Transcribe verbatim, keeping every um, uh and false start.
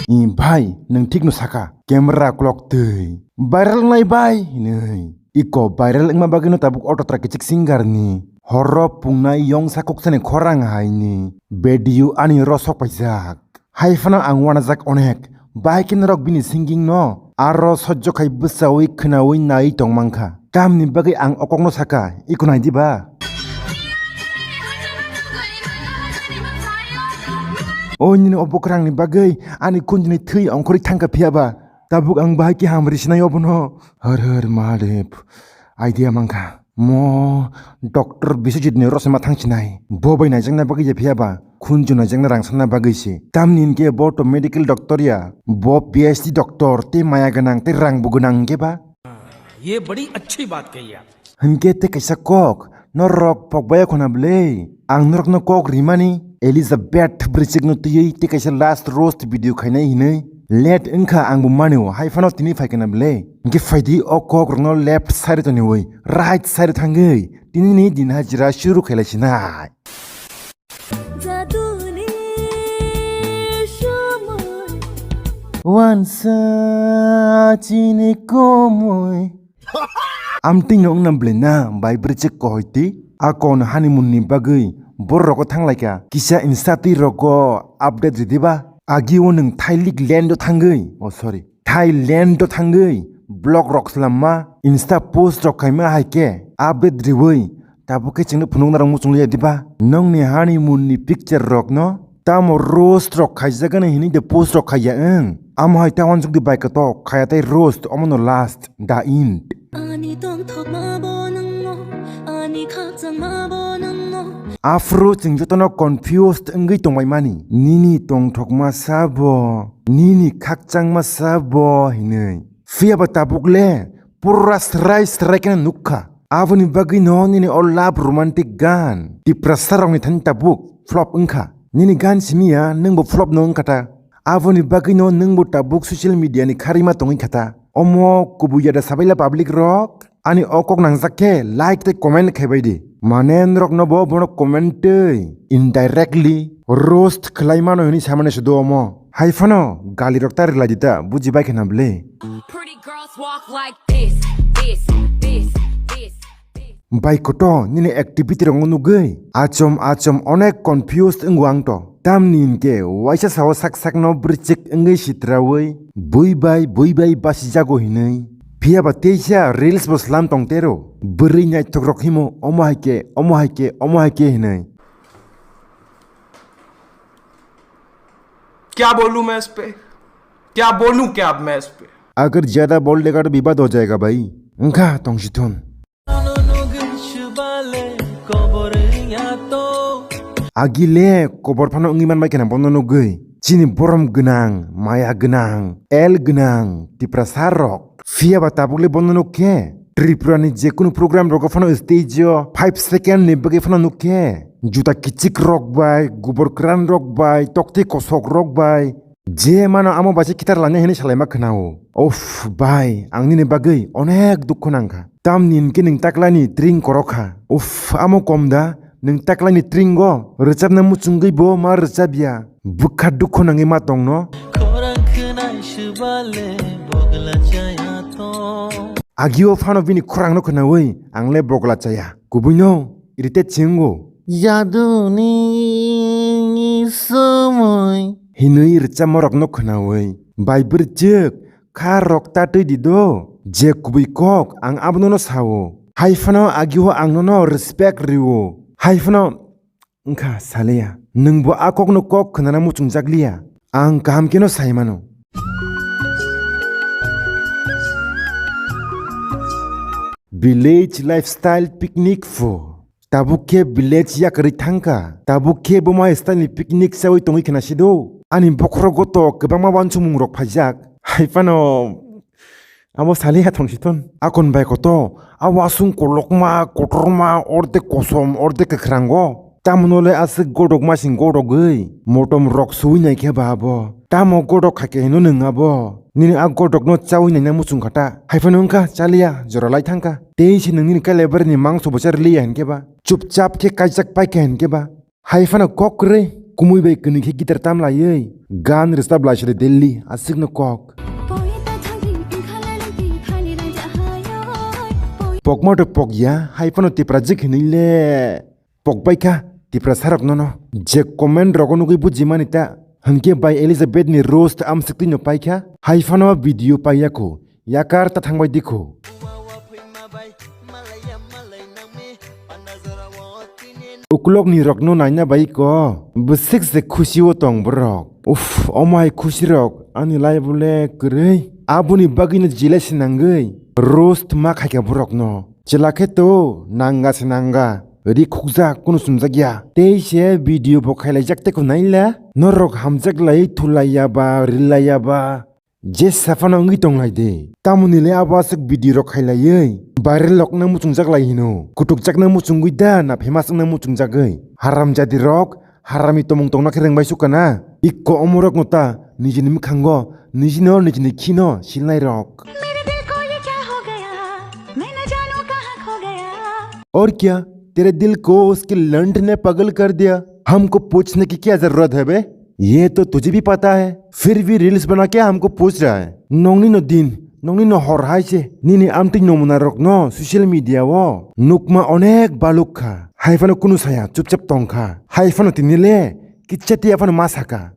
I bhai, nwng thikno sakha, camera kwlok twi. Viral wngnai bai hinwi. Iko viral wngma bagwino tabuk auto truck kichik singer ni horo pungnai yongsa kuksani khorang haini video ani oro sok paijak. Hai phano ang uanajak onek. Bai khe norok bini singing no aro sojjo khai bwchaui khwnaui naiwi tongmankha. Tamni bagwi ang o kokno sakha, iko nai diba? O nini o bwkrangni bagwi ani khunjini thwi ongkhorwi thangkha, phiyaba tabuk ang bahai khe hamri sinai obono. Har har Mahadev. Idea mankha. Mo doctor Biswajit ni rosima thangsinai. Bo bai naijakna bagwi ya, phiyaba khunju naijakna rang sanna bagwi se. Tamni hinkhe bo to medical doctor ya. Bo P H D doctor, tei maya gwnang, tei rang bo gwnang hinkhe ba. ये बड़ी अच्छी बात कही आप। Hinkhe tei kaisa kok, norok pokbaya khuna bwle? Ang norokno kok rimani, Elizabeth bwrwichwkno twiwi tei kaisa last roast video khainai hinwi. Late wngkha, ang bo manio, hai phano tini phaikha na bwle? Hinkhe phaidi o kokrokno left side o toniwi right side o thangwi tinini din hajira shuru khailaisinai. Jaduni somoi. Wansa chini komoi. Amtwino wngna bwle na bai bwrwichwk kohoi twi? A kon honeymoon ni bagwi borok rogo thanglaikha, kisa Insta twi rogo update ridiba? Agi o nwng Thailand o thangwi, oh sorry, Thailand o thangwi vlog rok swlamma, Insta post rok khaima hai khe update riwi, tabuk khe chwngno phunukna rok muchung liya diba? Nongni honeymoon ni picture rok no tamo roast rok khaijagani hinwi de post rok khaiya wng? Amo hai ta wansuk di bai koto khaya tei roast, omo no last, the end. Ani tongthokma bo nwng no, ani khakchangma bo nwng no. Aphuru chwng jotono confused wngwi tongbaimani, nini tongthokma sabo, nini khakchangma sabo hinwi. Phiyaba tabuk le pura srai srai kheno nukkha. Aboni bagwi no nini o love romantic gan Tiprasa rokni thani tabuk flop wngkha. Nini gan simi ya, nwng bo flop no wngkha ta. Aboni bagwi no nwng bo tabuk social media ni kharima tongwi kha ta. Omo kubui ya da sabaila public rok? Ani o kok nangjak khe like tei comment khai bai di. Mane norok no bo bono comment tei indirectly roast khlai mano hinwi samani se do omo. Hai phano gali rok ta rilai di ta, buji bai khe na bwle. Pretty girls walk like this, this, this, this, this. Bai koto nini activity rok nugwi achom achom onek confused wngo ang to. Tamni hinkhe waisa sao sak sakno bwrwichwk wngwi sitrawi bui bai bui bai basijago hinwi. Phiyaba teisa reels bo slam tong tero. Bwrwi naithok rok himo omo hai khe, omo hai khe, omo hai khe hinwi. क्या बोलूं मैं इस पे? क्या बोलूं क्या अब मैं इस पे? अगर ज्यादा बोल देगा तो विवाद हो जाएगा भाई। Wngkha tongsi thun. Agi le kobor phano wngwi manbai kheno bono nugwi. Chini borom gwnang, maya gwnang, el gwnang Tiprasa rok. Phiyaba tabuk le bono nuk khe Tripura ni jekunu program rogo phano stage o five second ni bagwi phano nuk khe juta kichik rok bai, gubor kwran rok bai, tokti kosok rok bai, je mano amo bai se kitar lanya hinwi salaima khwnao. Uff, bai, ang nini bagwi onek dukhu nangkha. Tamni hinkhe nwng taklaini tring korokha. Uff, amo kom da? Nwng taklaini tringo rwchapna muchungwi bo ma rwchapya. Bwkha dukhu nangwi ma tongno. Khorang khwnai swbale bogla chaya to. Agio phano bini khorangno khwnawi ang le bogla chaya. Kubuino irritate se wngo. Jaduni somoi. Hinwi rwchapmarokno khwnawi. Bai bwrwchwk, kha rok ta twi di do. Je kubui kok ang abono no sao. Hai phano agio ang nono respect rio. Hai phano wngkha saliya. Nwng bo a kokno kok khwnana muchungjak liya. Ang kaham kheno sai mano. Village lifestyle picnic pho. Tabuk khe village yakarwi thangkha. Tabuk khe boma style ni picnic chawi tongwi khna sido. Ani bokhorogo to kwbangma wansukmung rok phaijak. Hai phano abo saliya thongsi thon. Akon bai koto, a wasung kolokma, kotorma, ordek kosom, ordek kwkhrango. Tamono le aswk godokma sing godogwi, motom rok suwi nai khe ba abo. Tamo godok kha khe hino nwng abo? Nini a godokno chawi naina muchung kha ta. Hai phano wngkha, chaliya, jora lai thangkha. Tei se nwng nini kailaibari ni mangso bo cha rwliya hinkhe ba. Chupchap khe kaijak paikha hinkhe ba. Hai phano kok kwrwi, kumui bai kwnwi khe guitar tam laiwi gan rwchap lai sidi Delhi, aswkno kok. Pokma to pok ya, hai phano Tiprajwk hinwi le pok bai kha Tiprasarok nono. Je comment rogo nugwi bujimani ta, hwnkhe bai Elizabeth ni roast amswk twi no paikha, hai phano video paiyakho, yakar ta thangbai dikho. Ukulok ni rokno naina bai ko, bwswk se khusi o tong borok. Uff, omai khusi rok, ani life le kwrwi. Aboni bagwi no jile se nangwi roast ma khaikha borok no. Chwla khe to nanga se nanga. Ri khukjak kunu sumjak ya. Tei se video bo khailaijak tei kho naila. Norok hamjak lai thulai ya ba, rilai ya ba. Je saphano wngwi tong lai de. Tamoni le abo aswk video rok khailaiwi. Viral lokna muchungjak lai hino. Kutukjakna muchungwi da na famous wngna muchungjagwi. Haramjadi rok, harami tomung tongna khe rwngbai sukana. Ikko omorokno ta nijini mwkhango, nijino nijini khino silnai rok. और क्या, तेरे दिल को उसके लंठ ने पागल कर दिया। हमको पूछने की क्या जरूरत है बे? ये तो तुझे भी पता है, फिर भी रील्स बना के हमको पूछ रहा है। Nongni no din, nongni no hor hai se, nini amtwi nomuna rok no social media o nukma onek baluk kha. Hai phano kunu saya, chupchap tong kha. Hai phano tini le kicha tiya phano ma saka.